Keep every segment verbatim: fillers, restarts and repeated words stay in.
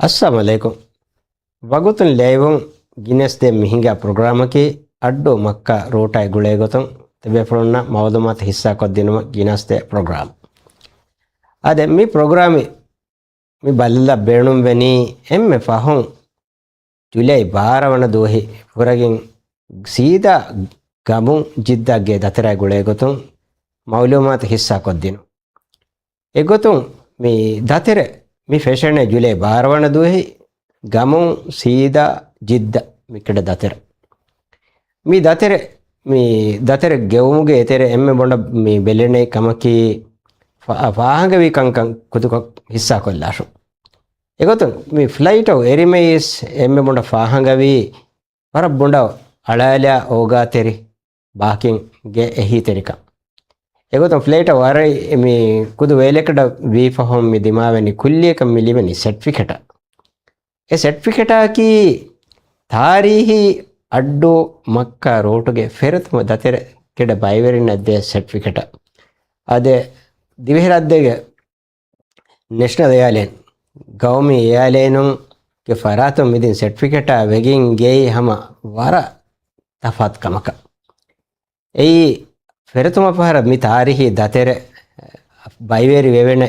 އައްސަލާމު ޢަލައިކުމް. ވަގުތުން ލެއިވުން ގިނަސް ދޭ މިހިނގާ ޕްރޮގްރާމަކީ އައްޑޫ މައްކާ ރޫޓާއި ގުޅޭގޮތުން ތިބޭފުޅުންނަށް މައުލޫމާތު ހިއްސާކޮށްދިނުމަށް ގިނަސް ދޭ ޕްރޮގްރާމް. އާދެ، މި ޕްރޮގްރާމް މި ބަލަލަށް ބޭނުންވެނީ އެންމެ ފަހުން ޖުލައި ބާރަ ވަނަ ދުވަހި ހުރެގެން ސީދާ ގަމުން ޖިއްދާގެ ދަތެރާ ގުޅޭގޮތުން މައުލޫމާތު ހިއްސާކޮށްދިނުން. އެގޮތުން މި ދަތެރެ މި ފެށެނޭ ޖުލައި ބާރަ ވަނަ ދުވަހި ގަމުން ސީދާ ޖިއްދަ މި ކިޑަ ދަތެރެ. މި ދަތެރެ، މި ދަތެރެ ގެއުމުގެ އެތެރެ އެންމެ ބޮޑަށް މި ބެލެނެ ކަމަކީ ފާ-، ފާހަގަވީ ކަންކަން ކުދިކޮށް ހިއްސާކޮށްލާށު. އެގޮތުން މި ފްލައިޓަށް އެރިމައިސް އެންމެ ބޮޑަށް ފާހަގަވީ ވަރަށް ބޮޑަށް އަޅާލާ އޯގާތެރި ބާކިންގެ އެހީތެރިކަން. އެގޮތުން ފްލައިޓަށް ވަރަށް މި ކުދު ވޭލެކަޑަށް ވީ ފަހުން މި ދިމާވެނި ކުއްލިއަކަށް މި ލިބެނީ ސެޓްފިކެޓަށް. އެ ސެޓްފިކެޓާއަކީ ތާރީހީ އައްޑޫ މައްކާ ރޫޓުގެ ފެރަތުމަ ދަތެރެ ކިޑަ ބައިވެރިންނަށް ދޭ ސެޓްފިކެޓަށް. އާދެ، ދިވެހިރާއްޖޭގެ ނެޝަނަލް އެއާލައިން، ގައުމީ އެއާލައިނުންގެ ފަރާތުން މިދިން ސެޓްފިކެޓާ ވެގެން ގެއީ ހަމަ ވަރަށް ތަފާތު ކަމަކަށް. އެއީ ފެރަތުމަ ފަހަރަށް މި ތާރީހީ ދަތެރެ ބައިވެރި ވެވެނެ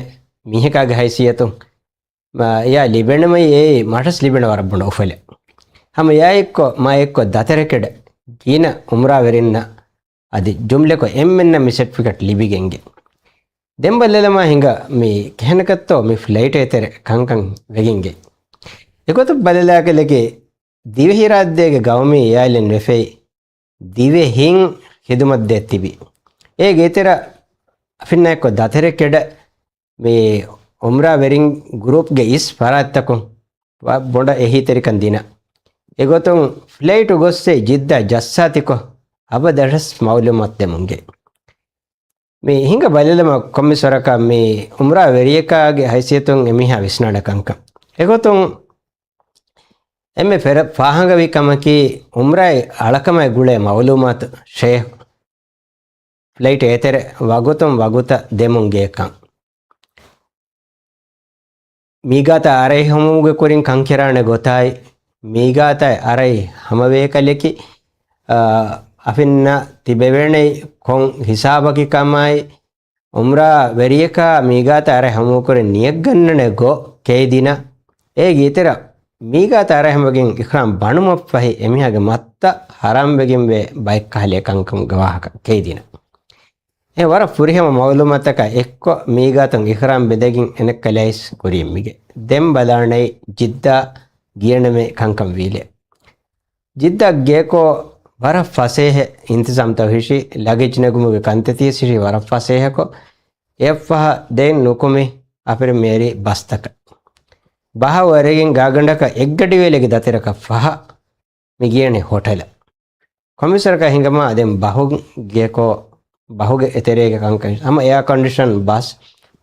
މީހަކާގެ ހައިސިއްޔަތުން އެޔާ ލިބެނަމަ އެއީ މަށަސް ލިބެނެ ވަރަށް ބޮޑު އުފަލެއް. ހަމަ އެއާއެއްކޮށް މާ އެއްކޮށް ދަތެރެ ކިޑަ ގިނަ އުމްރާވެރިންނަށް އަދި ޖުމްލަކޮށް އެންމެންނަށް މި ސެޓްފިކެޓް ލިބިގެންގެ. ދެން ބަލަލަމާ ހިނގާ މި ކެހެނަކަށްތޯ މި ފްލައިޓް އެތެރެ ކަންކަން ވެގެންގެ. އެގޮތަށް ބަލަލާކަލެކޭ ދިވެހިރާއްޖޭގެ ގައުމީ އެއާލައިން ވެފައި ދިވެހިން ޚިދުމަތްދޭ ތިބި. އޭގެ އެތެރެ އަފިންނާއެއްކޮށް ދަތެރެ ކެޑަ މި އުމްރާ ވެރިން ގްރޫޕްގެ އިސް ފަރާތްތަކުން ވަ-، ބޮޑަށް އެހީތެރިކަން ދިނަ. އެގޮތުން ފްލައިޓު ގޮއްސެ ޖިއްދާ ޖައްސާތިކޮށް އަބަދަށް މައުލޫމާތު ދެމުންގެ. މި ހިނގަ ބަލިލަމަ ކޮންމެސްވަރަކަށް މި އުމްރާ ވެރިޔަކާގެ ހައިސިއްޔަތުން އެމީހާ ވިސްނާނެ ކަންކަން. އެގޮތުން އެންމެ ފެރަ-، ފާހަގަވި ކަމަކީ އުމްރާއި އަޅަކަމާއި ގުޅޭ މައުލޫމާތު ޝޭހް ފްލައިޓް އެތެރެ ވަގުތުން ވަގުތަށް ދެމުން ގޭކަން. މީގާތަށް އަރައި ހަމުވުމުގެ ކުރިން ކަންކެރާނެ ގޮތާއި، މީގާތަށް އަރައި ހަމަވޭކަލެކި، އާ، އަފިންނަށް ތިބެވޭނެ ކޮން ހިސާބަކީ ކަމާއި، އުމްރާ ވެރިޔަކާ މީގާތަށް އަރައި ހަމުވުމުގެ ކުރިން ނިޔަތްގަންނަނެ ގޮ ކެއިދިނަ، އޭގެ އިތުރަށް މީގާތަށް އަރައި ހަމަވެގެން އިޙްރާމް ބަނުމަށްފަހި އެމީހާގެ މައްތަށް ޙަރާމްވެގެންވޭ ބައެއްކަހަލަ ކަންކަމުގެ ވާހަކަ ކެއިދިނަ. އެ ވަރަށް ފުރިހަމަ މައުލޫމާތަކާ އެއްކޮށް މީގާތުން އިޙްރާމް ބެނދެގެން އެނެއްކަލައިސް ކުރިއެއްމިގެ. ދެން ބަލާނައި ޖިއްދާ ގިޔަނަމޭ ކަންކަން ވީލެ. ޖިއްދާ ގޭކޯ ވަރަށް ފަސޭހަ އިންތިޒާމްތައް ހިށި، ލަގެޖް ނެގުމުގެ ކަންތައްތިޔަސް ހިށި ވަރަށް ފަސޭހަކޮށް، އެއަށްފަހަ ދެން ނުކުމެ އަފިރި މޭރި ބަސްތަކަށް. ބަހަށް ވަރެގެން ގާގަނޑަކަށް އެއްގަޑިވޭލެގެ ދަތިރަކަށް ފަހަ މި ގިޔަނީ ހޮޓަލަށް. ކޮންމެސްވަރަކަށް ހިނގަމާ ދެން ބަހު ގެކޯ، ބަހުގެ އެތެރޭގެ ކަންކަން ހަމަ އެއާ ކޮންޑިޝަން ބަސް،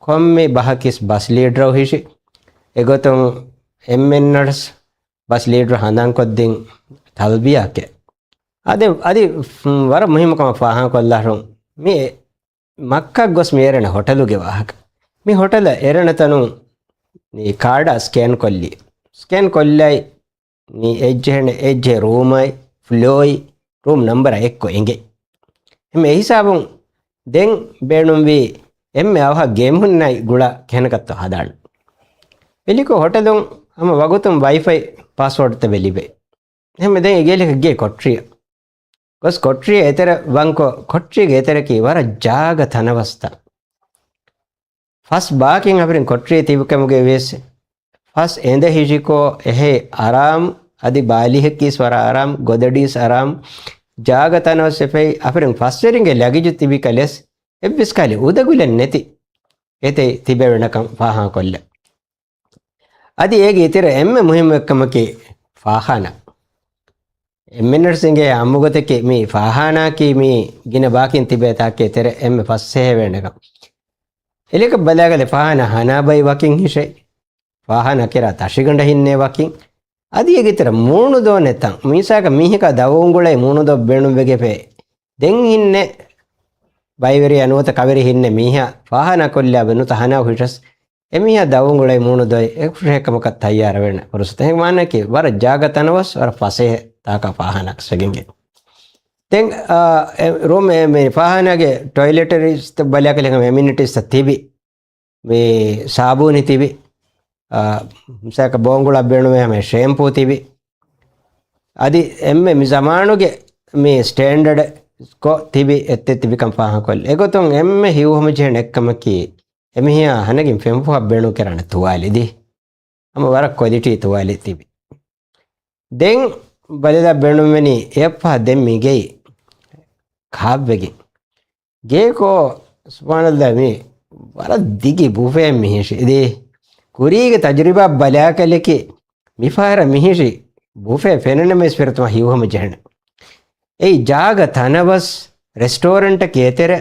ކޮންމެ ބަހަކީސް ބަސް ލީޑަރު ހިށި، އެގޮތުން އެމްއެންއަރސް ބަސް ލީޑަރު ހަނދާންކޮށްދިން ތަލްބިޔާކެ. އަދި، އަދި، ވަރަށް މުހިއްމު ކަމަށް ފާހަގަކޮށްލާށުން މި މައްކަށް ގޮސް މި އެރެނެ ހޮޓަލުގެ ވާހަކަ. މި ހޮޓަލަށް އެރެނެ ތަނުން މި ކާޑާ ސްކޭން ކޮށްލި. ސްކޭން ކޮށްލައި މި އެއްޖެހެނެ އެއްޖެ ރޫމާއި، ފްލޯއި، ރޫމް ނަންބަރާ އެއްކޮށް އެނގޭ. އެހެން އެހިސާބުން ދެން ބޭނުންވީ އެންމެ އަވަހަށް ގޭމުންނާއި ގުޅާ ކެހެނަކަށްތޯ ހަދާން. ވެލިކޮށް ހޮޓަލުން ހަމަ ވަގުތުން ވައިފައި ޕާސްވޯޑްތައް ލިބޭ. އެހެން ދެން އެގޭލެކަށް ގޭ ކޮޓްރިއަށް. ގޮސް ކޮޓްރިއަށް އެތެރެ ވަންކޮ، ކޮޓްރީގެ އެތެރަކީ ވަރަށް ޖާގަ ތަނަވަސްތައް. ފަސް ބާކިން އަފިރިން ކޮޓްރީ ތިބިކަމުގެ ވެސް ފަސް އެނދެ ހިށިކޯ އެހޭ އަރާމް، އަދި ބާލީހަކީސް ވަރަށް އަރާމް، ގޮދަޑީސް އަރާމް، ޖާގަ ތަނަވަސް އެފައި އަފިރިން ފަސްވެރިންގެ ލަގިޖު ތިބި ކަލެސް އެއްވެސް ކަލެ އުދަގުލެއް ނެތި އެތެއް ތިބެވެނަކަން ފާހަގަކޮށްލަ. އަދި އޭގެ އިތުރަށް އެންމެ މުހިއްމު އެއްކަމަކީ ފާޚާނާ. އެމްއެންއަރސް އިނގޭ އާއްމުގޮތަކީ މި ފާޚާނާއަކީ މި ގިނަ ބާކިން ތިބޭ ތާކެއް ތެރެ އެންމެ ފަސޭހަވޭނެކަން. އެލެކަށް ބަލާގަލެ ފާޚާނާ ހަނާ ބައި ވަކިން ހިށެ. ފާޚާނާ ކެރާ ތަށިގަނޑަށް ހިންނޭ ވަކިން. އަދި އޭގެ ތެރެ މޫނުދޯނެ ތަން. މީސާކަށް މީހަކާ ދަށްވަވަން ގުޅައި މޫނުދޯ ބޭނުންވެގެފޭ. ދެން ހިންނެ ބައިވެރިޔާ ނުވަތަ ކަވެރި ހިންނެ މީހާ ފާޚާނާ ކޮށްލާބެ ނުތަ ހަނާ ހިށަސް އެމީހާ ދަށް އުނގުޅައި މޫނުދޮއި އެކުށެހެކަމަކަށް ތައްޔާރަވެން ފުރުސަތެއް. މާނައަކީ ވަރަށް ޖާގަ ތަނަވަސް ވަރަށް ފަސޭހަ ތާކާ ފާހާނާ އަކްސެގެންގެ. ދެން، އާ، އެ ރޫމް އެ މި ފާހާނާގެ ޓޮއިލެޓަރީސް ބަލާކަލެ އެމިނިޓީސް ތިބި. މި ސާބޫނި ތިބި. އާ، މިސާކަށް ބޯނގުޅަށް ބޭނުމޭ ހަމަ ޝޭމްޕޫ ތިބި. އަދި އެންމެ މި ޒަމާނުގެ މި ސްޓޭންޑަޑް ކޮށް ތިބި އެއްތެއް ތިބިކަން ފާހަގަކޮށްލި. އެގޮތުން އެންމެ ހިތްހަމަޖެހޭނެ އެއްކަމަކީ، އެމީހާ ހަނަގިން ފެންފުހަށް ބޭނުން ކެރާނެ ތުވާލި ދީ. ހަމަ ވަރަށް ކޮލިޓީ ތުވާލި ތިބި. ދެން ބަލަލަ ބޭނުންވެނީ އެއަށްފަހަ ދެން މި ގެއި ކާއްވެގެން. ގޭކޯ ސުބްޙާނަﷲ މީ ވަރަށް ދިގި ބުފޭ މިހިށި. ދީ ކުރީގެ ތަޖުރިބާ ބަލާކަލެކި މިފަހަރަ މިހިށި ބުފޭ ފެނުނަމަ އިސް ފިރަތަމަ ހިތްހަމަޖެހެނެ. އެއީ ޖާގަ ތަނަވަސް ރެސްޓޯރެންޓަކީ އެތެރެ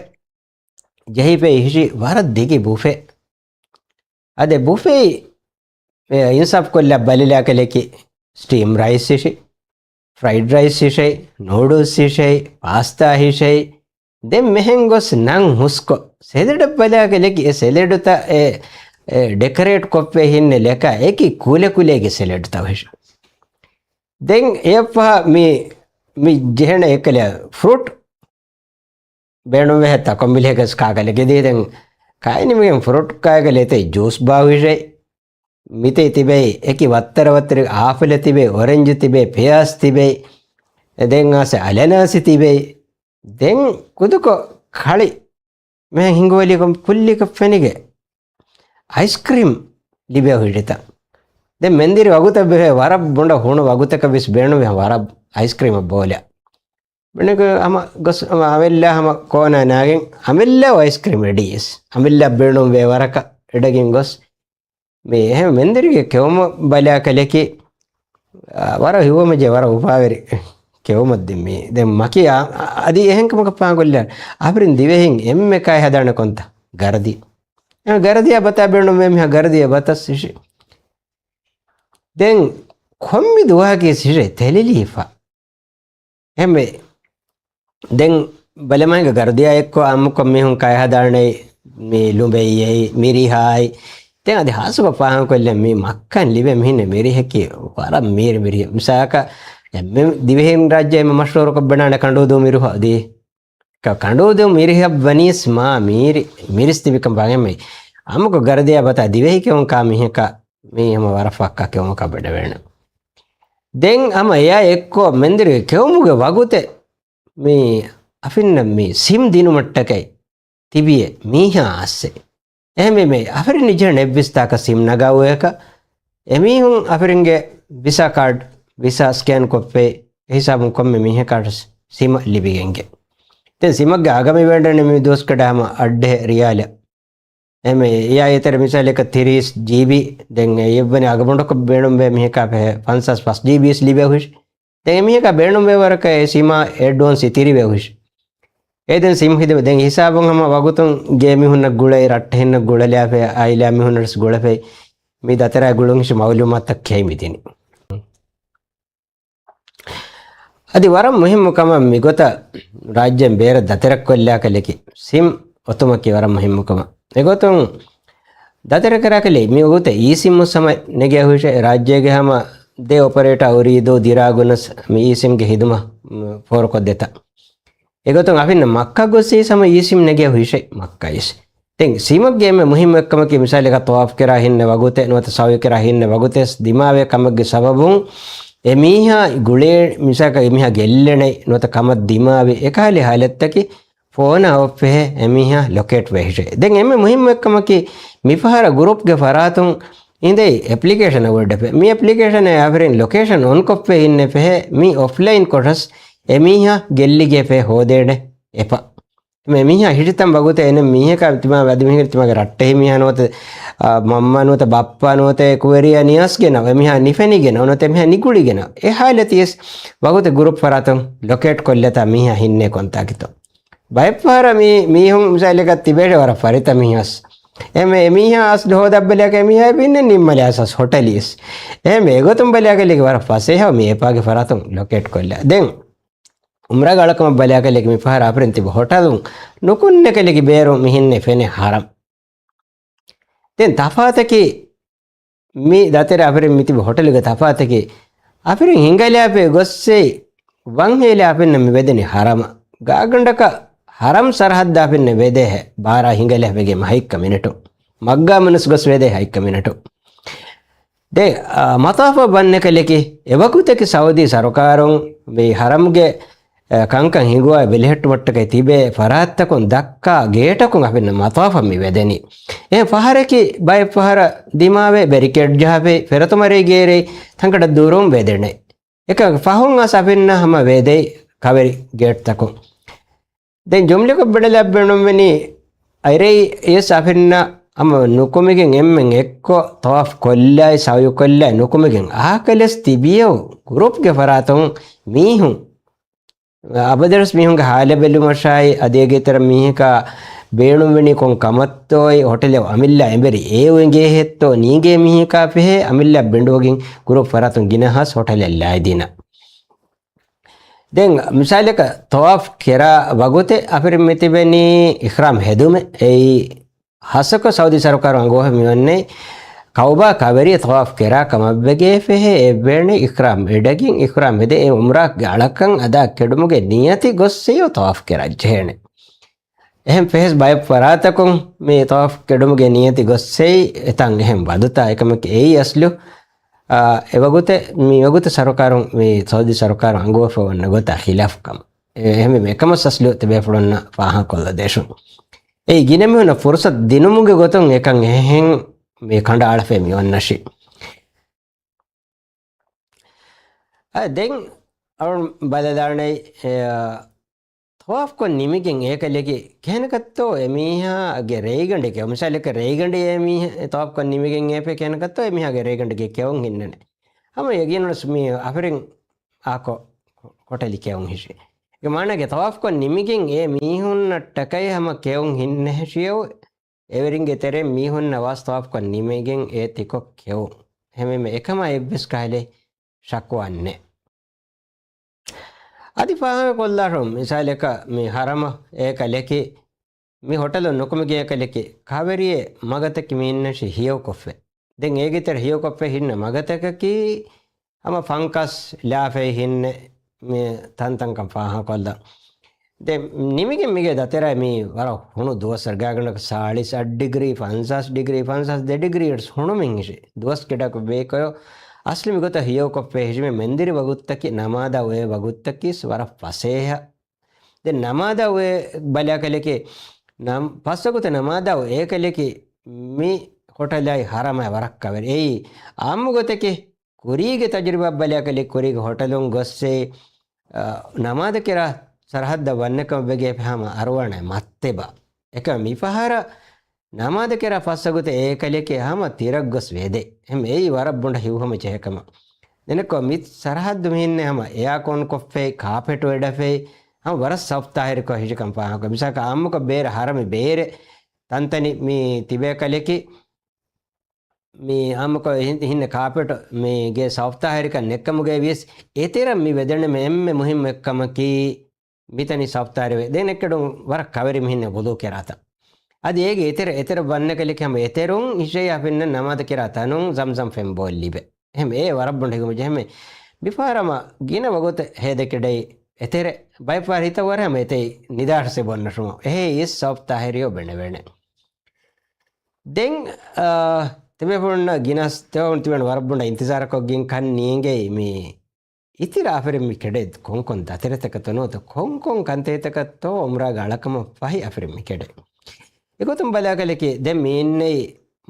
ޖެހިފައި ހިށި ވަރަށް ދިގި ބުފޭ. އަދެ ބުފޭ އިންސާފް ކޮށްލާ ބަލިލާކަލެކި ސްޓީމް ރައިސް ހިށި، ފްރައިޑް ރައިސް ހިށެއް، ނޫޑުލްސް ހިށެއް، ޕާސްތާ ހިށެއް. ދެން މެހެން ގޮސް ނަން ހުސްކޮށް ސެލެޑަށް ބަލާކަލެކި އެ ސެލެޑުތައް އެ، އެ ޑެކަރޭޓް ކޮށްފައި ހިންނެ ލެކާ އެކި ކުލެކުލޭގެ ސެލެޑްތައް ހިށި. ދެން އެއަށްފަހަ މި، މި ޖެހެނެ އެކަލަ ފްރޫޓް ބޭނުންވެހޭ ތަކޮނބިލޭގަސް ކާކަލެ ގެދީ ދެން ކާއިނިމިގެން ފުރުޓް ކާގަލެ އެތައް ޖޫސް ބާވިށޭ. މިތެއް ތިބޭ އެކި ވައްތަރަ ވައްތަރެ އާފަލެ ތިބޭ، އޮރެންޖު ތިބޭ، ޕެޔާސް ތިބޭ، ދެން އާސެ އަލަނާސި ތިބޭ. ދެން ކުދުކޮށް ކަޅި މެހެން ހިނގުވެލިކޮށް ކުއްލިކަށް ފެނިގެ އައިސްކްރީމް ލިބޭ ހުއްޓިތަ. ދެން މެންދިރި ވަގުތަށް ބެހޭ ވަރަށް ބޮޑަށް ހޫނު ވަގުތަކަށް ވެސް ބޭނުންވެ ވަރަށް އައިސްކްރީމަށް ބޯލެ. ބެނެގ ހަމަ ގޮސް ހަމަ އަމެއްލާ ހަމަ ކޯނާ ނާގެން އަމެއްލާ އައިސްކްރީމް އެޑީސް. އަމެއްލާ ބޭނުން ވޭ ވަރަކަށް އެޑަގިން ގޮސް މި އެހެން މެންދިރިގެ ކެއުމަށް ބަލާކަލެކި، އާ، ވަރަށް ހިތްހަމަޖެހޭ ވަރަށް އުފާވެރި ކެއުމަށް ދިން މީ. ދެން މަކި އާ، އަދި އެހެން ކަމަކަށް ފާންކޮށްލާ އަހަރެން ދިވެހިން އެންމެ ކާއި ހަދާނެ ކޮންތަ؟ ގަރަދި. އެ ގަރަދިޔާ ބަތާ ބޭނުން ވޭ މިހާ ގަރަދިޔާ ބަތަސް ހިށި. ދެން ކޮންމެ ދުވަހަކީ ހިށި ތެލެލީފަ. އެހެންވެ، ދެން ބަލަމާއިގަ ގަރަދިޔާ އެއްކޮށް އާއްމުކޮށް މީހުން ކައި ހަދާނެ މި ލުނބެއްޔޭ، މިރިހާއި. ދެން އަދި ހާއްސަކޮށް ފާހަގަކޮށްލަން މި މައްކަން ލިބޭ މިހިންނެ މިރިހަކީ ވަރަށް މީރި މިރިހެއް. މިސާލަކަށް އެންމެ ދިވެހިން ރާއްޖެ އެންމެ މަޝްހޫރުކޮށް ބަނާނެ ކަނޑޫދޫ މިރިހާ ދީ. ކަ-، ކަނޑޫދޫ މިރިހަށް ވަނީސް މާ މީރި، މިރިސް ތިބިކަން ބާގެން އާއްމުކޮށް ގަރަދިޔާ ބަތާ ދިވެހި ކެއުން ކާ މީހަކަށް މީ ހަމަ ވަރަށް ފައްކާ ކެއުމަކަށް ބެނެވޭނެ. ދެން ހަމަ އެއާ އެއްކޮށް މެންދިރި ކެއުމުގެ ވަގުތެއް މި އަފިންނަށް މި ސިމް ދިނުމަށްޓަކައި ތިބިޔޭ މީހާ އައްސެ. އެހެންވީމަ އަފިރިން ނިޖެހެން އެއްވެސް ތާކަށް ސިމް ނަގާ އޮވޭކަށް އެމީހުން އަފިރިންގެ ވިސާ ކާޑް، ވިސާ ސްކޭން ކޮށްފައި އެހިސާބުން ކޮންމެ މީހަކަށް ސިމަށް ލިބިގެންގެ. ދެން ސިމަށްގެ އަގަ މި ވެންޑަނީ މި ދުވަސްގަޑަ ހަމަ އައްޑިހަ ރިޔާލެއް. އެމެ އެއާ އެތެރެ މިސާލަކަށް ތިރީސް ޖީބީ، ދެން އެ އެއްވަނީ އަގަބޮނޑަކަށް ބޭނުންވޭ މީހަކާ ފަހެ ފަންސާސް ފަސް ޖީބީސް ލިބޭ ހުށި. ދެން އެމީހަކާ ބޭނުންވޭ ވަރަކަށް އެ ސިމާ އެޑްވާންސް ތިރިވޭ ހުށި. އެ ދެން ސިމް ހިދުމަތް ދެން ހިސާބުން ހަމަ ވަގުތުން ގޭ މީހުންނަށް ގުޅައި، ރައްޓެހިންނަށް ގުޅަލާފަ، އާއިލާ މީހުންނަށް ގުޅަފައި، މި ދަތަރާ ގުޅުން ހިށި މައުލޫމާތަށް ކެއި މިދިނީ. އަދި ވަރަށް މުހިއްމު ކަމަށް މިގޮތަށް ރާއްޖޭން ބޭރަށް ދަތެރަކޮށްލާކަލެކި ސިމް އޮތުމަކީ ވަރަށް މުހިއްމު ކަމަށް. އެގޮތުން ދަތެރަކަރާކަލެ މި ވަގުތެ އީ ސިމް ސަމަ ނެގޭ ހުށެ ރާއްޖޭގެ ހަމަ ދެ އޮޕަރޭޓާ އުރީދޫ ދިރާގުނަސް މި އީ ސިމްގެ ހިދުމަ ފޯރުކޮށްދެތަ. އެގޮތުން އަފިންނަ މައްކަ ގޮސް އީ ސަމަ އީ ސިމް ނެގޭ ހުށެ މައްކައިސް. ދެން ސިމަށްގެ އެންމެ މުހިއްމު އެއްކަމަކީ މިސާލެކަށް ޠަވާފް ކެރާ ހިންނަ ވަގުތެއް ނުވަތަ ސަޢުޔު ކެރާ ހިންނަ ވަގުތެއް ދިމާވޭ ކަމެއްގެ ސަބަބުން އެމީހާ ގުޅޭ މިސާލަކަށް އެމީހާ ގެއްލެނެ ނުވަތަ ކަމަށް ދިމާވި އެކަހަލި ހާލަތްތަކީ ފޯނާ އޮށްފެހެ އެމީހާ ލޮކޭޓް ވެހިށެ. ދެން އެންމެ މުހިއްމު އެއްކަމަކީ މިފަހަރަށް ގުރޫޕްގެ ފަރާތުން އިނދެ އެޕްލިކޭޝަން އަވަޑްޑަފެ. މި އެޕްލިކޭޝަން އެ އަފިރިން ލޮކޭޝަން އޮން ކޮށްފެ އިންނެ ފެހެ މި އޮފްލައިން ކޮށަސް އެމީހާ ގެއްލިގެ ފެ ހޯދޭނެ އެޕަ. މި މީހާ ހިށިތަން ވަގުތެ އެނެ މީހަކާ ތިމާ ވަދި މީހަކަ ތިމާގެ ރައްޓެހި މީހާ ނުވަތަ، އާ، މަންމާ ނުވަތަ ބައްޕާ ނުވަތަ ކުވެރިޔާ ނިޔަސްގެނަ، އެމީހާ ނިފެނިގެނަ، ނުވަތަ އެމީހާ ނިގުޅިގެނަ. އެ ހާލަތިޔަސް ވަގުތެ ގުރޫޕް ފަރާތުން ލޮކޭޓް ކޮށްލަތާ މީހާ ހިންނޭ ކޮންތާކިތޯ. ބައެއްފަހަރަށް މީ، މީހުން މިސާލެކަށް ތިބޭށެ ވަރަށް ފަރިތަ މީހާސް. އެމެ އެމީހާ އަސް ހޯދައްބަލެކަ އެމީހާ ބިންނެ ނިންމަލެ އަސް ހޮޓަލީސް. އެމެ އެގޮތުން ބަލެއަކަލެގެ ވަރަށް ފަސޭހަ މި އެޕާގެ ފަރާތުން ލޮކޭޓް ކޮށްލާ. ދެން އުމްރާގަ އަޅަކަމަށް ބަލާކަލެގެ މި ފަހަރަށް އަފިރިން ތިބަ ހޮޓަލުން ނުކުންނެކަލެގެ ބޭރު މިހިންނެ ފެނެ ހަރަމް. ދެން ތަފާތަކީ މި ދަތެރެ އަފިރިން މިތިބި ހޮޓަލުގެ ތަފާތަކީ، އަފިރިން ހިނގަލާފައި ގޮއްސެއް ވަންހޭލާ އަފިންނަށް މި ވެދެނީ ހަރަމަށް. ގާގަނޑަކަށް ހަރަމް ސަރަހައްދަށް އަފިންނަށް ވެދޭ ބާރާ ހިނގަލާފައިގެ ހަތްކަ މިނެޓު. މައްގާމުނަސް ގޮސް ވެދޭ ހަތްކަ މިނެޓު. ދެ، އާ، މަތާފަށް ވަންނަކަލެކި، އެވަގުތަކި ސައުދީ ސަރުކާރުން މި ހަރަމްގެ، އާ، ކަންކަން ހިނގުވާ ބެލެހެއްޓުމަށްޓަކައި ތިބޭ ފަރާތްތަކުން ދައްކާ ގޭޓަކުން އަފިންނަށް މަތާފަށް މި ވެދެނީ. އެހެން ފަހަރަކި ބައެއް ފަހަރަށް ދިމާވެ ބެރިކޭޑް ޖަހާފައި ފެރަތުމަރީގެ އެރެއި ތަންކަޑަށް ދުރުން ވެދެނެ. އެކަމަކު ފަހުން އަސް އަފިންނަށް ހަމަ ވެދެ ކަވެރި ގޭޓްތަކުން. ދެން ޖުމްލަކޮށް ބެނެލައް ބޭނުންވެނީ، އައިރެއި އެސް އަފިންނަށް ހަމަ ނުކުމެގެން އެންމެން އެއްކޮށް ތަވާފް ކޮށްލާއި، ސަޢުޔު ކޮށްލާއި ނުކުމެގެން އާކަލެސް ތިބިޔަވު ގްރޫޕްގެ ފަރާތުން މީހުން، އަބަދަވެސް މީހުންގެ ހާލެއް ބެލުމަށާއި، އަދި އޭގެ ތެރެ މީހަކާ ބޭނުންވެނީ ކޮން ކަމަށްތޯއި، ހޮޓަލެއް އަމިއްލަ އެނބެރި އޭ އެނގޭހެއްތޯ ނީގޭ މީހަކާ ފެހޭ އަމިއްލަ ބެނޑުވެގެން ގްރޫޕް ފަރާތުން ގިނަ ހާސް ހޮޓަލެއް ލާއިދީނަ. ދެން މިސާލަކަށް ތަވާފް ކެރާ ވަގުތެއް އަފިރިން މިތިބެނީ އިޙްރާމް ހެދުމެއް. އެއީ ހާއްސަކޮށް ސައުދީ ސަރުކާރު އަންގަވަފަ މިވަންނައީ ކައުބާ ކަވެރި ތަވާފް ކެރާ ކަމަށްވެގެ ފެހޭ އެއްވޭނެ އިޙްރާމް އެޑަގިން އިޙްރާމް ހެދެ އެ އުމްރާގެ އަޅަކަށް އަދާ ކެޑުމުގެ ނިޔަތި ގޮއްސެއް ތަވާފް ކެރައްޖެހޭނެ. އެހެން ފެހެސް ބައެއް ފަރާތަކުން މި ތަވާފް ކެޑުމުގެ ނިޔަތި ގޮއްސެއް އެތަން އެހެން ވަދުތާ އެކަމަކު އެއީ އަސްލު، އާ، އެވަގުތެ، މިވަގުތެ ސަރުކާރުން، މި ސައުދީ ސަރުކާރު އަންގަވަފަ ވަންނަ ގޮތާ ޚިލާފު ކަމަށް. އެ، އެހެންވީމަ އެކަމަސް އަސްލު ތިބޭފުޅުންނަށް ފާހަގަކޮށްލަދޭށުން. އެއީ ގިނަ މީހުންނަށް ފުރުސަތު ދިނުމުގެ ގޮތުން އެކަން އެހެން މި ކަނޑައަޅަފައި މި އޮންނަށި. އަ، ދެން އަޅުން ބަލަލާނެ، އެ، ތަވާފްކޮށް ނިމިގެން އޭކަލެކި ކެހެނަކަށްތޯ އެމީހާގެ ރޭގަނޑެކެ، މިސާލަކަށް ރޭގަނޑެ އެމީހާ ތަވާފްކޮށް ނިމިގެން އޭފެ ކެހެނަކަށްތޯ އެމީހާގެ ރޭގަނޑެކެ ކެއުން ހިންނަނެ. ހަމަ ޔަގީނުންވެސް މި އަފިރިން އާކޮ ކޮޓަލި ކެއުން ހިށި. އެ މާނަގެ ތަވާފްކޮށް ނިމިގެން އެ މީހުންނަށްޓަކައި ހަމަ ކެއުން ހިންނެހެށިޔަވު، އެވެރިންގެ ތެރެއިން މީހުންނަށް ވާސް ތަވާފްކޮށް ނިމިގެން އޭ ތިކޮށް ކެއުން. ހަމަ އެކަމާ އެއްވެސް ކަހަލެ ޝަކުވާންނެ. އަދި ފާހަގަކޮށްލާށު، މިސާލަކަށް މި ހަރަމަށް އޭކަލެކި، މި ހޮޓަލުން ނުކުމެގެން އޭކަލެކި، ކަވެރިއެއް މަގަތަކި މީންނަށި ހިޔަވުކޮށްފެ. ދެން އޭގެ ތެރެ ހިޔަވުކޮށްފެ ހިންނަ މަގަތަކަކީ، ހަމަ ފަންކަސް ލާފައި ހިންނެ މި ތަންތަންކަން ފާހަގަކޮށްލަން. ދެން ނިމިގެން މިގޭ ދަތެރާ މީ ވަރަށް ހުނު ދުވަސް ގާގަނޑަކަށް ސާޅީސް އަށް ޑިގްރީ، ފަންސާސް ޑިގްރީ، ފަންސާސް ދެ ޑިގްރީ އެޓްސް ހުނުމިން ހިށި. ދުވަސް ގެޑަކު ބޭކޮޔޯ އަސްލު މިގޮތަށް ހިޔަވުކޮށްފަ ހިށިމެ މެންދިރި ވަގުތަކީ ނަމާދާ އޮވޭ ވަގުތަކީ ވަރަށް ފަސޭހަ. ދެން ނަމާދާ އޮވޭ ބަލާކަލެކި ނަމް-، ފަސްވަގުތެ ނަމާދާ އޭކަލެކި މި ހޮޓަލާއި ހަރަމާއި ވަރަށް ކަވެރި. އެއީ އާއްމު ގޮތެކި ކުރީގެ ތަޖުރިބާ ބަލާކަލެ ކުރީގެ ހޮޓަލުން ގޮއްސޭ، އަ، ނަމާދަކެރާ ސަރަހައްދަށް ވަންނަކަމަށް ވެގެ ހަމަ އަރުވާނެ މައްތެބަ. އެކަމަ މިފަހަރަށް ނަމާދަކެރާ ފަސްވަގުތެ އޭކަލެކެ ހަމަ ތިރަށް ގޮސް ވެދެ. ހަމަ އެއީ ވަރަށް ބޮޑަށް ހިތްހަމަޖެހޭ ކަމަށް. ދެނެއްކޮށް މި ސަރަހައްދު މިހިންނެ ހަމަ އެއާކޯން ކޮށްފައި، ކާޕެޓް ވެޑަފައި، ހަމަ ވަރަށް ސަފްތާހިރިކޮށް ހިށިކަން ފާހަގަ. މިސާކަށް އާއްމުކޮށް ބޭރަށް ހަރަމި ބޭރެއް ތަންތަނި މި ތިބޭ ކަލެކި މި އާއްމުކޮށް ހި-، ހިންނަ ކާޕެޓު މީގެ ސަފްތާހިރިކަން ނެއްކަމުގައި ވިޔަސް، އެތެރަށް މި ވެދެނެމެ އެންމެ މުހިއްމު އެއްކަމަކީ، މިތަނީ ސަފްތާހިރިވެ. ދެން އެއްކަޑުން ވަރަށް ކަވެރި މިހިންނަ ވުޟޫ ކެރާތަން. އަދި އޭގެ އެތެރެ، އެތެރެ ވަންނަކަލެކެ ހަމަ އެތެރުން އިޝައި އަފިންނަ ނަމާދަކެރާ ތަނުން ޒަމްޒަމް ފެން ބޯއެއް ލިބޭ. އެހެން އެ ވަރަށް ބޮޑަށް ހިގުމަޖެހެމެ. މިފަހަރަމަ ގިނަ ވަގުތެއް ހޭދަކެޑައި އެތެރެ ބައެއްފަހަރު ހިތަށް ވަރަށް ހަމަ އެތެއި ނިދާށްސެ ބޮންނަށުމަށް. އެހޭ އިސް ސަފްތާހިރިޔޯ ބެނެވޭނެ. ދެން، އާ، ތިބޭފުޅުންނަށް ގިނަސް ތިބޭފުޅުން ތިބޭން ވަރަށް ބޮޑަށް އިންތިޒާރަކޮށްގެން ކަން ނޭނގެ މި އިތިރަށް އަފިރިން މި ކެޑެއް ކޮންކޮން ދަތެރެތަކަށްތޯ ނުވަތަ ކޮންކޮން ކަންތައްތަކަށްތޯ އުމްރާގެ އަޅަކަމަށް ފަހި އަފިރިން މި ކެޑެއް. އެގޮތުން ބަލާކަލެކި ދެން މި އިންނެއި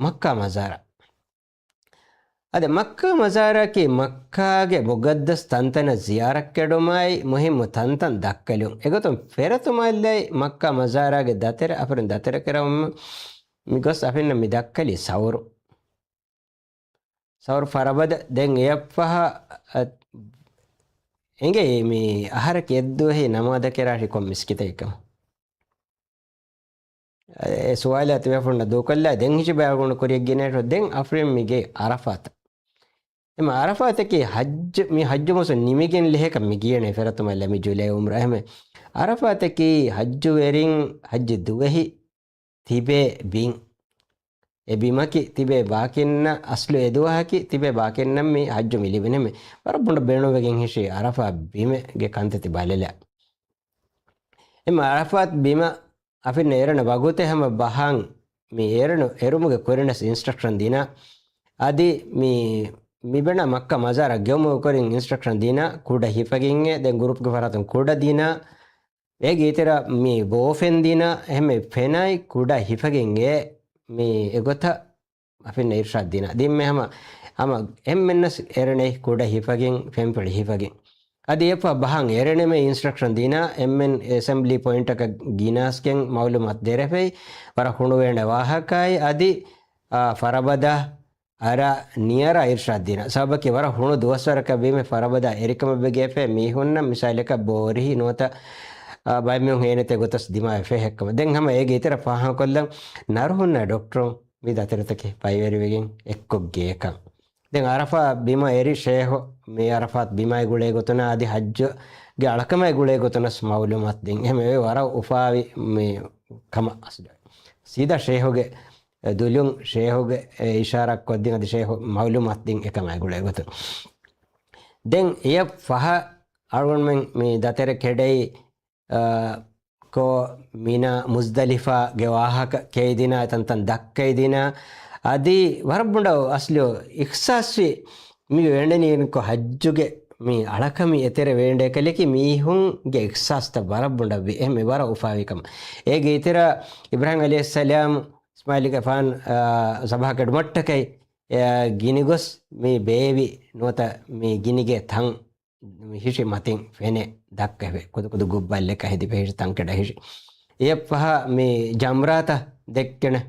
މައްކާ މަޒާރަށް. އަދި މައްކާ މަޒާރަކީ މައްކާގެ މުގައްދަސް ތަންތަނަށް ޒިޔާރަތްކެޑުމާއި މުހިއްމު ތަންތަން ދައްކަލުން. އެގޮތުން ފެރަތުމާލި މައްކާ މަޒާރާގެ ދަތެރެ އަފިރިން ދަތެރެކެރަވުމަށް މިގޮސް އަފިންނަށް މި ދައްކަލީ ސައުރު. ސައުރު ފަރަބަދަ ދެން އެއަށްފަހަ، އަ، އެނގޭ މި އަހަރަކީ އެއްދުވަހެއް ނަމާދަކެރާށި ކޮން މިސްކިތެއްކަމަށް. އެ ސުވާލާ ތިބޭފުޅުންނަށް ދޫކޮށްލާ ދެން ހިށި ބަޔާން ކުރިޔަށް ގެނައިރު ދެން އަފްރީން މިގެ އަރަފާތަށް. އެމަ އަރަފާތަކީ ހައްޖު، މި ހައްޖު މޫސުން ނިމިގެން ލެހެކަ މި ގިޔަނެ ފެރަތުމަލް މި ޖުލައި އުމްރާ އެހެމެ. އަރަފާތަކީ ހައްޖުވެރިން ހައްޖު ދުވަހި ތިބޭ ބިން. އެ ބިމަކީ ތިބޭ ބާކިންނަށް، އަސްލު އެ ދުވަހަކީ ތިބޭ ބާކިންނަށް މި ޙައްޖު މި ލިބެނީމެ. ވަރަށް ބޮޑަށް ބޭނުންވެގެން ހިށީ ޢަރަފާތް ބިމެއްގެ ކަންތައް ތި ބަލަލަ. އެމަ ޢަރަފާތް ބިމަށް އަފިން އޭރަނަ ވަގުތެއް ހަމަ ބަހަން މި އޭރަނު އެރުމުގެ ކުރިނަސް އިންސްޓްރަކްޝަން ދިނާ. އަދި މި، މި ބެނާ މައްކާ މަޒާރަށް ގެއުމުގެ ކުރިން އިންސްޓްރަކްޝަން ދިނާ، ކުޑަ ހިފަގެން އެ، ދެން ގުރޫޕްގެ ފަރާތުން ކުޑަ ދިނާ، އޭގެ އިތިރަށް މި ބޯފެން ދިނާ، އެހެން ފެނާއި ކުޑަ ހިފަގެން އެ، މި އެގޮތަށް އަފިން އިރްޝާދް ދިނާ. ދިންމެ ހަމަ، ހަމަ އެންމެންނަސް އެރެނެ ކުޑަ ހިފަގެން، ފެންފެޅި ހިފަގެން. އަދި އެފަ ބަހަން އެރެނެމެ އިންސްޓްރަކްޝަން ދިނާ، އެންމެން އެސެމްބްލީ ޕޮއިންޓަކަށް ގިނާސްގެން މައުލޫމާތު ދެރެފައި، ވަރަށް ހުނުވޭނެ ވާހަކައި، އަދި، އާ، ފަރަބަދަ އަރާ ނިޔަރާ އިރްޝާދް ދިނާ. ސަބަބަކީ ވަރަށް ހުނު ދުވަސްވަރަކަށް ވީމެ ފަރަބަދަ އެރިކަމަށް ވެގެފޭ މީހުންނަށް މިސާލަކަށް ބޯރިހި ނުވަތަ، އާ، ބައެއް މީހުން ހޭނެތޭ ގޮތަސް ދިމާވެފޭ ހެއްކަމަށް. ދެން ހަމަ އޭގެ އިތިރަށް ފާހަގަކޮށްލަން ނަރުހުންނާ ޑޮކްޓަރުން މި ދަތިރުތަކެއް ބައިވެރިވެގެން އެއްކޮށް ގޭކަން. ދެން އަރަފާ ބިމަށް އެރި ޝޭހު މި އަރަފާތް ބިމާއި ގުޅޭ ގޮތުން އަދި ޙައްޖުގެ އަޅަކަމާއި ގުޅޭ ގޮތުނަސް މައުލޫމާތު ދިން. އެހެން ވެ ވަރަށް އުފާވި މި ކަމަށް ސީދާ ޝޭހުގެ ދުލުން ޝޭހުގެ އިޝާރާ ކޮށްދިން އަދި ޝޭހު މައުލޫމާތު ދިން އެކަމާއި ގުޅޭ ގޮތުން. ދެން އެޔަށް ފަހަ އަޅުގަނޑުމެން މި ދަތެރެ ކެޑައި އާ، ކޯ މިނާ މުޒްދަލިފާގެ ވާހަކަ ކެއިދިނާ، ތަންތަން ދައްކައިދިނާ. އަދި ވަރަށް ބޮޑަށް އަސްލު އިޚްސާސްވި މި ވޭންޑެނީ ކޮ ޙައްޖުގެ މި އަޅަކަމި އެތެރެ ވޭންޑޭ ކަލެކި މީހުންގެ އިޚްސާސްތައް ވަރަށް ބޮޑަށްވި. އެހެން ވަރަށް އުފާވި ކަމަށް. އޭގެ އިތިރަށް އިބްރާހީމް ޢަލައިހިއްސަލާމް އިސްމާޢީލްގެފާން، އާ، ސަބާ ކެޑުމަށްޓަކައި، އެ، ގިނިގޮސް މި ބޭވި ނުވަތަ މި ގިނިގެ ތަން ހިށި މަތިން ފެނެ ދައްކަވެ. ކުދު ކުދު ގުއްބައްލެކަށް ހެދިފަ ހިށި ތަންކެޑަ ހިށި. އެއަށްފަހަ މި ޖަމްރާތައް ދެއްކެނެ.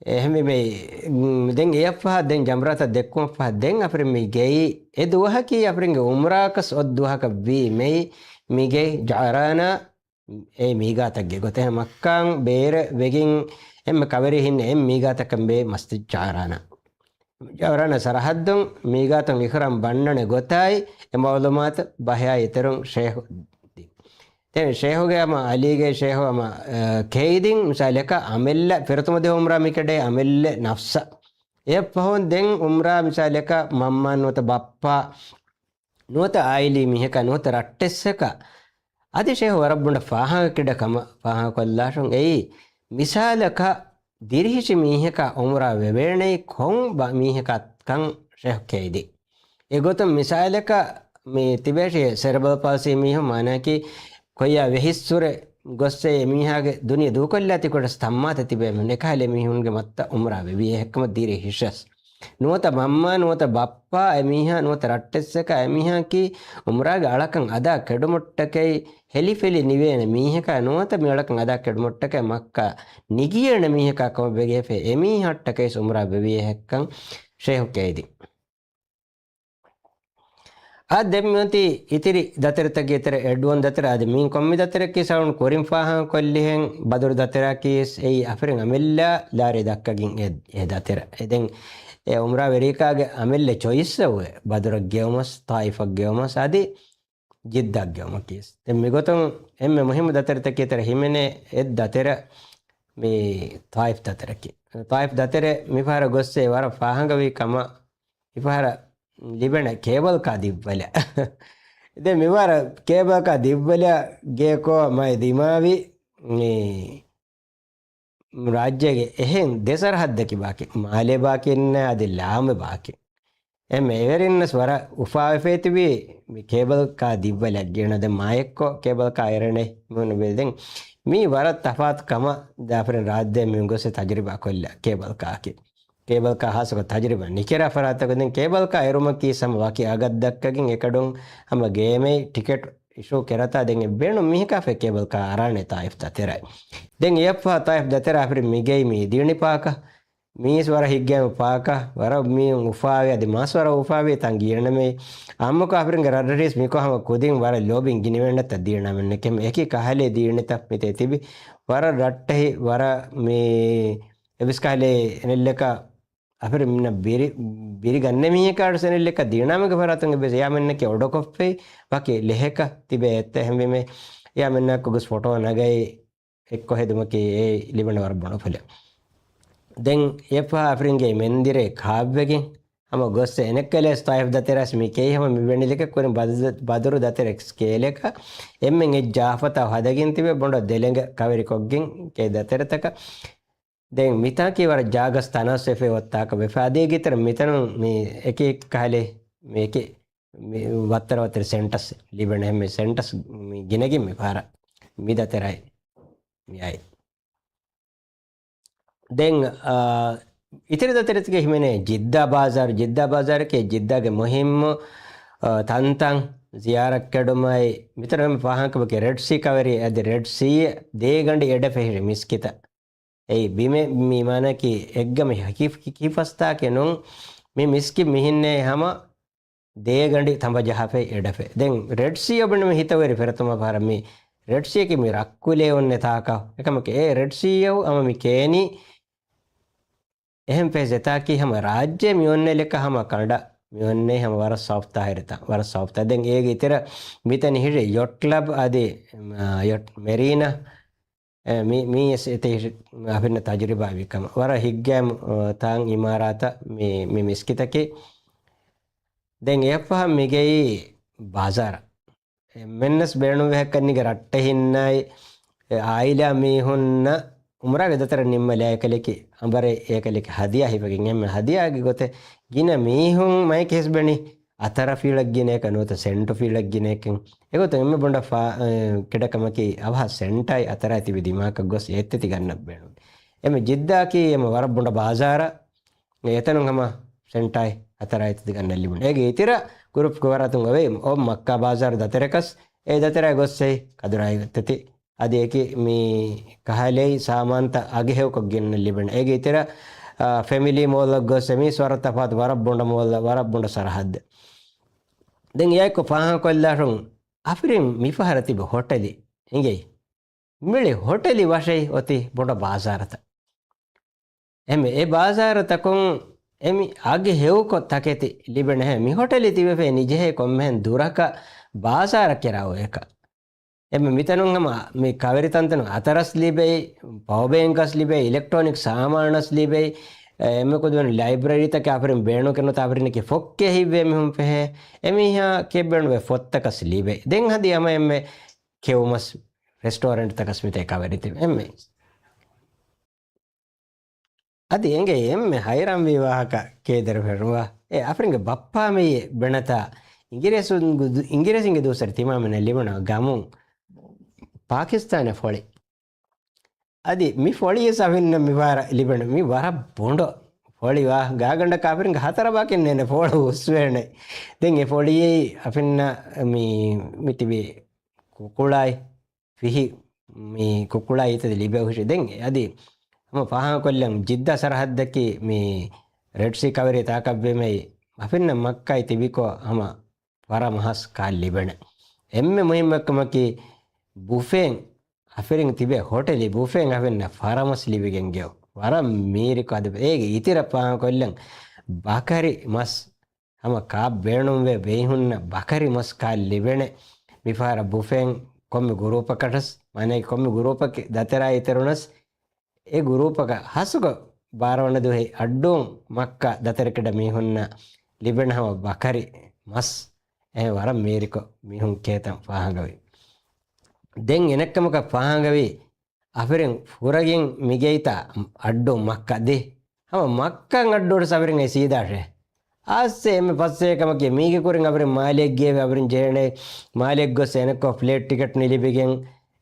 އެހެންވީމެ، ދެން އެއަށްފަހަ ދެން ޖަމްރާތައް ދެއްކުމަށްފަހަ ދެން އަފިރިން މި ގެއި އެ ދުވަހަކީ އަފިރިންގެ އުމްރާކަސް އޮތް ދުވަހަކަށް ވީ މެއި މި ގެއި ޖަޢުރާނާ އެ މީގާތަށްގެ ގޮތެއް މައްކާން ބޭރަ ވެގެން އެންމެ ކަވެރި ހިންނަ އެ މީގާތަކަށް ބޭ މަސްޖިދް ޖަޢުރާނާ. ޖަޢުރާނާ ސަރަހައްދުން މީގާތުން އިޙްރާމް ބަންނަނެ ގޮތާއި އެ މަޢުލޫމާތު ބަހައި އިތުރުން ޝޭހު ދިން. ދެން ޝޭހުގެ ހަމަ އަލީގެ ޝޭހު ހަމަ، އަ، ކެއިދިން މިސާލަކަށް އަމެއްލަ ފިރަތަމަ ދުވަހު އުމްރާ މިކެޑޭ އަމެއްލެ ނަފްސަށް. އެއަށްފަހުން ދެން އުމްރާ މިސާލަކަށް މަންމާ ނުވަތަ ބައްޕާ ނުވަތަ އާއިލީ މީހަކަށް ނުވަތަ ރައްޓެއްސަކަށް އަދި ޝޭހު ވަރަށް ބޮޑަށް ފާހަގަ ކިޑަ ކަމަށް ފާހަގަކޮށްލާށުން އެއީ، މިސާލަކަށް ދިރިހިށި މީހަކާ އުމްރާ ވެވޭނެއީ ކޮން ބަ-، މީހަކާ ކަން ޝޭހު ކެއިދި. އެގޮތުން މިސާލަކަށް މި ތިބޭށި ސެރެބްރަލް ޕާލްސީ މީހުން މާނައަކީ ކޮއްޔާ ވެހިއްސުރެ ގޮއްސޭ އެމީހާގެ ދުނިޔެ ދޫކޮށްލާތި ކޮޓަސް ތައްމާތަ ތިބޭ މެން އެކަހަލެ މީހުންގެ މައްތަ އުމްރާ ވެވި އެހެއްކަމަށް ދިރި ހިށަސް. ނުވަތަ މަންމާ ނުވަތަ ބައްޕާ އެމީހާ ނުވަތަ ރައްޓެއްސަކަށް އެމީހާކީ އުމްރާގެ އަޅަކަން އަދާ ކެޑުމަށްޓަކައި ހެލިފެލި ނިވޭނެ މީހަކާ ނުވަތަ މި އަޅަކަން އަދާ ކެޑުމަށްޓަކައި މައްކާ ނިގިޔޭނެ މީހަކާ ކަމަށް ވެގެފެ އެމީހަށްޓަކައި އުމްރާ ވެވި އެހެއްކަން ޝޭހު ކެއިދި. އާ، ދެން މިއޮތީ އިތިރި ދަތެރެތަކެއް އިތިރަ އެޑް ވަން ދަތެރެ އަދި މިން ކޮންމެ ދަތެރަކީ ސައުން ކުރިން ފާހަގަ ކޮށްލިހެން ބަދުރު ދަތެރަކީ އެއީ އަފިރިން އަމިއްލަ ލާރި ދައްކަގިން އެ، އެ ދަތެރަ. އެ ދެން އެ އުމްރާ ވެރިކާގެ އަމިއްލަ ޗޮއިސް އެއް ބަދުރަށް ގެއުމަސް، ތާއިފަށް ގެއުމަސް އަދި ޖިއްދާ ގެއުމަކީ. ދެން މިގޮތުން އެންމެ މުހިއްމު ދަތެރެތަކެއް އިތިރަ ހިމެނޭ އެއް ދަތެރަ މި ތާއިފް ދަތެރަކީ. ތާއިފް ދަތެރެ މިފަހަރަށް ގޮއްސޭ ވަރަށް ފާހަގަވީ ކަމަށް އެފަހަރަށް ލިބެނެ ކޭބަލް ކާ ދިއްވަލަ. ދެން މިފަހަރަށް ކޭބަލް ކާ ދިއްވަލަ ގޭކޯ މައި ދިމާވި މި ރާއްޖޭގެ އެހެން ދެ ސަރަހައްދަކީ ބާކީ، މާލޭ ބާކީ އިންނަ އަދި ލާމެ ބާކީ. އެހެން އެވެރިންނަސް ވަރަށް އުފާވެފައި ތިބީ މި ކޭބަލް ކާ ދިއްވަލަ ގިނަ ދެ މާއެއްކޮ ކޭބަލް ކާ އެރެނެ މި ވެ ދެން މީ ވަރަށް ތަފާތު ކަމަށް ދާފަރިން ރާއްޖެ މި ގޮސް ތަޖުރިބާ ކޮށްލާ ކޭބަލް ކާކީ. ކޭބަލް ކާ ހާސްކޮށް ތަޖުރިބާ ނިކެރާ ފަރާތަކު ދެން ކޭބަލް ކާ އެރުމަކީ ސަމަ ވަކި އަގަށް ދައްކަގެން އެކަޑުން ހަމަ ގޭމެއް ޓިކެޓް އިޝޫ ކެރަތާ ދެން އެ ބޭނުން މީހަކާ ފެ ކޭބަލް ކާ އަރާނެ ތާއިފް ދަތެރައި. ދެން އެއަށްފަހަ ތާއިފް ދަތެރަ އަފިރި މިގެއި މީ ދީނި ޕާކަ މީސް ވަރަށް ހިއްގޭމު ޕާކަ ވަރަށް މީ އުފާވި އަދި މާސް ވަރަށް އުފާވި ތަން ގީނަމެ އާއްމުކޮށް އަފިރިންގެ ރަށްރަށީސް މިކޮށް ހަމަ ކުދިން ވަރަށް ލޯބިން ގިނިވެންނަތަ ދީނަމެންނެކެ އެކި ކަހަލޭ ދީނިތަ މިތޭ ތިބި ވަރަށް ރައްޓެހި ވަރަށް މީ އެބިސް ކަހަލޭ އެނެއްލެކަ އަފިރި މިނަ ބިރި، ބިރި ގަންނެ މީހަކާ އަޑުސެނެއް ލެއްކަ ދީނާމެގެ ފަރާތުން އެއްވެސް އެޔާމެންނަކީ އޮޑޮކޮށްފައި ވަކި ލެހެކަ ތިބެ އެއްތަ އެހެންވީމެ އެޔާމެންނަކު ގޮސް ފޮޓޯ ނަގައި އެއްކޮށް ހެދުމަކީ އެ ލިބެން ވަރަށް ބޮޑު ފުލެއް. ދެން އެފަހަ އަފްރިންގެ މެންދިރޭ ކާއްވެގެން ހަމަ ގޮއްސެ އެނެއްކަލޭ ތާއިފް ދަތެރަސް މި ކެއި ހަމަ މިވެނިލެކެ ކުރިން ބަދު-، ބަދުރު ދަތެރެ ސްކޭލެކަ އެންމެން އެއްޖާ ފަތާ ހަދަގެން ތިބެ ބޮނޑަ ދެލެނގ ކަވެރިކޮށްގެން ކެ ދަތެރެތަކަށް. ދެން މިތާކީ ވަރަށް ޖާގަސް ތަނާސް ވެފަ އޮތާކަ ވެފަ އަދޭގެ ތެރެ މިތަނުން މި އެކި ކަހަލެ މި އެކި މި ވައްތަރަ ވައްތަރަ ސެންޓަސް ލިބެނެ ހެން މި ސެންޓަސް މި ގިނަގެން މި ފާރަ މި ދަތެރައި މި އައި. ދެން، އާ، އިތިރި ދަތެރެތިގެ ހިމެނޭ ޖިއްދާ ބާޒާރު، ޖިއްދާ ބާޒާރަކީ ޖިއްދާގެ މުހިއްމު، އާ، ތަންތަން ޒިޔާރަތް ކެޑުމާއި، މިތަނަށް ފާހަގަކަމަކީ ރެޑް ސީ ކަވެރި އަދި ރެޑް ސީ ދޭގަނޑި އެޑެފެހިރި މިސްކިތަށް. އެއީ ބިމެއް މި މާނަކީ އެއްގަމެ ހިފަސްތާކެއް ނޫން. މި މިސްކިތް މިހިންނޭ ހަމަ ދޭގަނޑި ތަނބަ ޖަހާފައި އެޑަފެ. ދެން ރެޑް ސީއަށް ބުނެ މި ހިތަވެރި ފެރަތަމަ ފަހަރަށް މި ރެޑް ސީއަކީ މި ރައްކުލޭ އޮންނެ ތާކަށް. އެކަމަކު އެ ރެޑް ސީއަށް ހަމަ މި ކޭނީ އެހެން ފޭސް އެތާކީ ހަމަ ރާއްޖެ މި އޮންނެލެކަ ހަމަ ކަނޑަ މި އޮންނެ ހަމަ ވަރަށް ސޮފްތާ ހެރިތާ، ވަރަށް ސޮފްތާ. ދެން އޭގެ އިތިރަ މިތަނި ހިރި ޔޮޓް ކްލަބް އަދި، އާ، ޔޮޓް މެރީނާ، އެ، މި، މީ އެސް އެތެ ހިރި އަހަންނަށް ތަޖުރިބާ ވިކަމަ. ވަރަށް ހިތްގައިމު، އާ، ތާން އިމާރާތަށް މި، މި މިސްކިތަކީ. ދެން އެއަށްފަހަ މިގެއީ ބާޒާރަށް. އެންމެންނަސް ބޭނުންވެހަކަން ނިގެ ރައްޓެހިންނާއި، އެ އާއިލާ މީހުންނަށް އުމްރާގެ ދަތަރަށް ނިންމާލާ އެކަލެކި، އަނބަރެއް އެކަލެކި ހަދިޔާ ހިފަގެން އެންމެ ހަދިޔާގެ ގޮތެއް ގިނަ މީހުން މައިކެ ހިސްބެނި އަތަރަ ފިލަށް ގިނައެކަ ނުވަތަ ސެންޓު ފިލަށް ގިނައެކެން. އެގޮތަށް އެންމެ ބޮނޑަށް ފާ-، އެ، ކެޑަކަމަކީ އަވަހަށް ސެންޓާއި އަތަރާއި ތިބި ދިމާކަށް ގޮސް އެއްތެތި ގަންނަ ބޭނުން. އެންމެ ޖިއްދާއަކީ އެންމެ ވަރަށް ބޮނޑަ ބާޒާރަށް އެތަނުން ހަމަ ސެންޓާއި އަތަރާއި ތި ގަންނަ ލިބުނު. އޭގެ އިތިރަ ގުރޫޕް ކުވަރަތުން އޮވެ އޮ މައްކާ ބާޒާރު ދަތެރެކަސް އެ ދަތެރާ ގޮއްސެއް ކަދުރާއި ތެތި އަދި އެކި މި ކަހަލައި ސާމާންތައް އަގެހެޔޮކޮށް ގެންނަ ލިބެން. އޭގެ އިތިރަ، އާ، ފެމިލީ މޯލަށް ގޮއްސެ މީސް ވަރަށް ތަފާތު ވަރަށް ބޮނޑަ މޯލަ ވަރަށް ބޮނޑަ ސަރަހައްދެއް. ދެން އެއާއެކު ފާހަގަކޮށްލާށުން އަފިރިން މިފަހަރަށް ތިބި ހޮޓެލި އިނގޭ. މިޅި ހޮޓެލި ވަށައި އޮތީ ބޮޑަ ބާޒާރަތައް. އެމެ އެ ބާޒާރުތަކުން އެމި އަގެ ހެޔޮކޮށް ތަކެތި ލިބެނެހެ. މި ހޮޓެލި ތިބެ ނިޖެހޭ ކޮންމެހެން ދުރަކަށް ބާޒާރަށް ކެރާ އޮވޭކަށް. އެމެ މިތަނުން ހަމަ މި ކަވެރި ތަންތަނުން އަތަރަސް ލިބެއި، ޕަވަ ބޭންކަސް ލިބެއި، އިލެކްޓްރޯނިކް ސާމާނަސް ލިބެއި، އެ، އެމެ ކުދުވަން ލައިބްރަރީތަކެއް އަފިރިން ބޭނުން ކެނުތަ އަފިރިން ކި ފޮއްކޭ ހިއްވޭ މިހުން ފެހޭ. އެމީހާ ކެއްބެނުވެ ފޮއްތަކަސް ލިބެ. ދެން ހަދި ހަމަ އެމެ ކެއުމަސް ރެސްޓޯރެންޓްތަކަސް މިތޭ ކަވެރިތި އެމެ. އަދި އެނގޭ އެންމެ ހައިރާންވީ ވާހަކަ ކޭދެރަ ފެށުމާ، އެ އަފްރިންގެ ބައްޕާ މިއީ ބެނަތާ އިނގިރޭސުންގެ ދު-، އިނގިރޭސިންގެ ދުވަސްވަރު ތިމާމެންނަށް ލިބުނަ ގަމުން ޕާކިސްތާނަށް ފޮޅި. އަދި މި ފޮޅިޔަސް އަފިންނަށް މި ވާރަށް ލިބެނު މި ވަރަށް ބޮނޑު ފޮޅިވާ ގާގަނޑަކަށް އަފިރިންގެ ހަތަރަ ބާކިން ނޭނެ ފޯޅު ހުސްވޭނެ. ދެން އެ ފޮޅިޔައީ އަފިންނަށް މި، މި ތިބި ކުކުޅާއި ފިހި މި ކުކުޅާ އިތަދި ލިބެ ހުށި. ދެން އަދި ހަމަ ފާހަގަކޮށްލަން ޖިއްދާ ސަރަހައްދަކީ މި ރެޑް ސީ ކަވެރި ތާކަށްވެމެއް އަފިންނަ މައްކާއި ތިބިކޮށް ހަމަ ފަރަމަހަސް ކާ ލިބެނެ. އެންމެ މުހިއްމެއްކަމަކީ ބުފޭން އަފިރިން ތިބެ ހޮޓެލި ބުފޭން އަފިންނަ ފަރަމަސް ލިބިގެން ގެއު. ވަރަށް މީރިކޮ އަދަބެ. އޭގެ އިތިރަ ފާހަގަކޮށްލަން ބަކަރި މަސް ހަމަ ކާ ބޭނުންވޭ ބޭހުންނަ ބަކަރި މަސް ކާ ލިބެނެ. މިފަހަރަ ބުފޭން ކޮންމެ ގުރޫޕަކަށް، މާނައި ކޮންމެ ގުރޫޕަކެ ދަތެރާ އިތަރުނަސް އެ ގުރޫޕަކަށް ހަސުގޮ ބާރަވަނަ ދުވަހެ އައްޑޫން މައްކާ ދަތެރެކެޑަ މީހުންނަ ލިބެން ހަމަ ބަކަރި މަސް. އެހެން ވަރަށް މީރިކޮ މީހުން ކޭތަން ފާހަގަވި. ދެން އެނެއްކަމަކަށް ފާހަގަވި އަފިރިން ފުރަގިން މިގެއިތާ އައްޑޫ މައްކަ ދި. ހަމަ މައްކަން އައްޑޫރަސް އަފިރިން އެ ސީދާށޭ. އާއްސެ އެންމެ ފަސްސޭ ކަމަކީ މީގެ ކުރިން އަފިރިން މާލެއްގޭވެ އަފިރިން ޖެހޭނެ. މާލެއްގޮސް އެނެއްކޮށް ފްލައިޓް ޓިކެޓް ނިލިބިގެން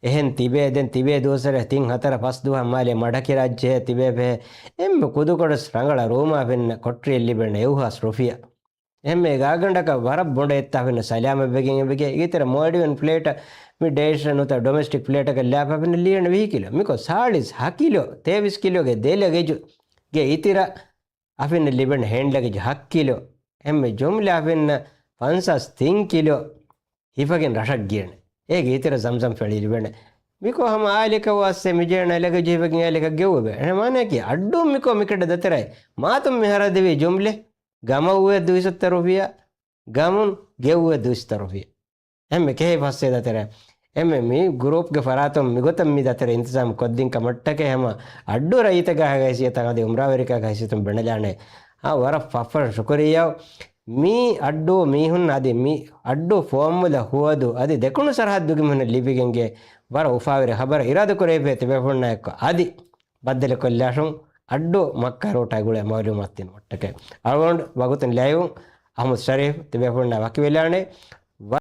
އެހެން ތިބޭ. ދެން ތިބޭ ދުވަސްވަރެ ތިން ހަތަރަ ފަސް ދުވަހަށް މާލެ މަޑަކިރާއްޖެ ތިބޭ ފެހެ. އެންމެ ކުދުކޮޅަސް ރަނގަޅަށް ރޫމާ އަފިންނަ ކޮޓަރިއެއް ލިބެން އެއުހާސް ރުފިޔާ. އެންމެ ގާގަނޑަކަށް ވަރަށް ބޮޑަށް އެއްތަ އަފިންނަ ސަލާމަތްވެގެން އެބެގެ އިތަރ މޯލްޑިވިއަން ފްލައިޓަށް މި ޑޭޝް ނުތަ ޑޮމެސްޓިކް ފްލައިޓަކަށް ލާފަ އަފިންނަ ލިޔަން ވިހި ކިލޯ. މިކޮ ސާޅީސް ހަ ކިލޯ، ތޭވީސް ކިލޯގެ ދެ ލަގެޖު ގެ އިތިރަ އަފިންނަ ލިބެން ހޭންޑް ލަގެޖް ހަ ކިލޯ. އެންމެ ޖުމްލަ އަފިންނަ ފަންސާސް ތިން ކިލޯ ހިފަގެން ރަށަށް ގިޔަނެ. އޭގެ އިތިރަ ޒަމްޒަމް ފެޅި ލިބެނެ. މިކޮ ހަމަ އާލިކަ ވާސްސެ މިޖޭނަ ލަގެޖް ހިފަގެން އާލިކަ ގެއުވެ. އެ މާނައަކީ އައްޑޫ މިކޮ މިކަޑ ދަތެރައި. މާތުން މި ހަރަދެވި ޖުމްލެ ގަމައުވެ ދުއިސައްތަ ރުފިޔާ. ގަމުން ގެއުވެ ދުއިސައްތަ ރުފިޔާ. އެންމެ ކެހޭ ފަސްސޭ ދަތެރަ. އެމެ މި ގްރޫޕްގެ ފަރާތުން މިގޮތަށް މި ދަތަރެ އިންތިޒާމް ކޮށްދިން ކަމަށްޓަކައި ހަމަ އައްޑޫ ރައްޔިތެއްގެ ހައިސިއްޔަތަށް އަދި އުމްރާވެރިކަމުގެ ހައިސިއްޔަތުން ބެނެލާނެ. އާ، ވަރަށް ފަފަ ޝުކުރިއްޔާ. މި އައްޑޫ މީހުން އަދި މި އައްޑޫ ފޯމުލަ ހުވަދު އަދި ދެކުނު ސަރަހައްދުގެ މީހުން ލިބިގެންގެ ވަރަށް އުފާވެރި ޚަބަރެއް އިރާދަކުރެއްވޭ ތިބޭފުޅުންނާއެކު އަދި ބައްދަލުކޮށްލާށުން އައްޑޫ މައްކާ ރޫޓާ ގުޅޭ މައުލޫމާތު ދިނުމަށްޓަކައި. އަޅުގަނޑު ވަގުތުން ލިޔެވުން އަޙްމަދު ޝަރީފް ތިބޭފުޅުންނާ ވަކިވެލާނެ.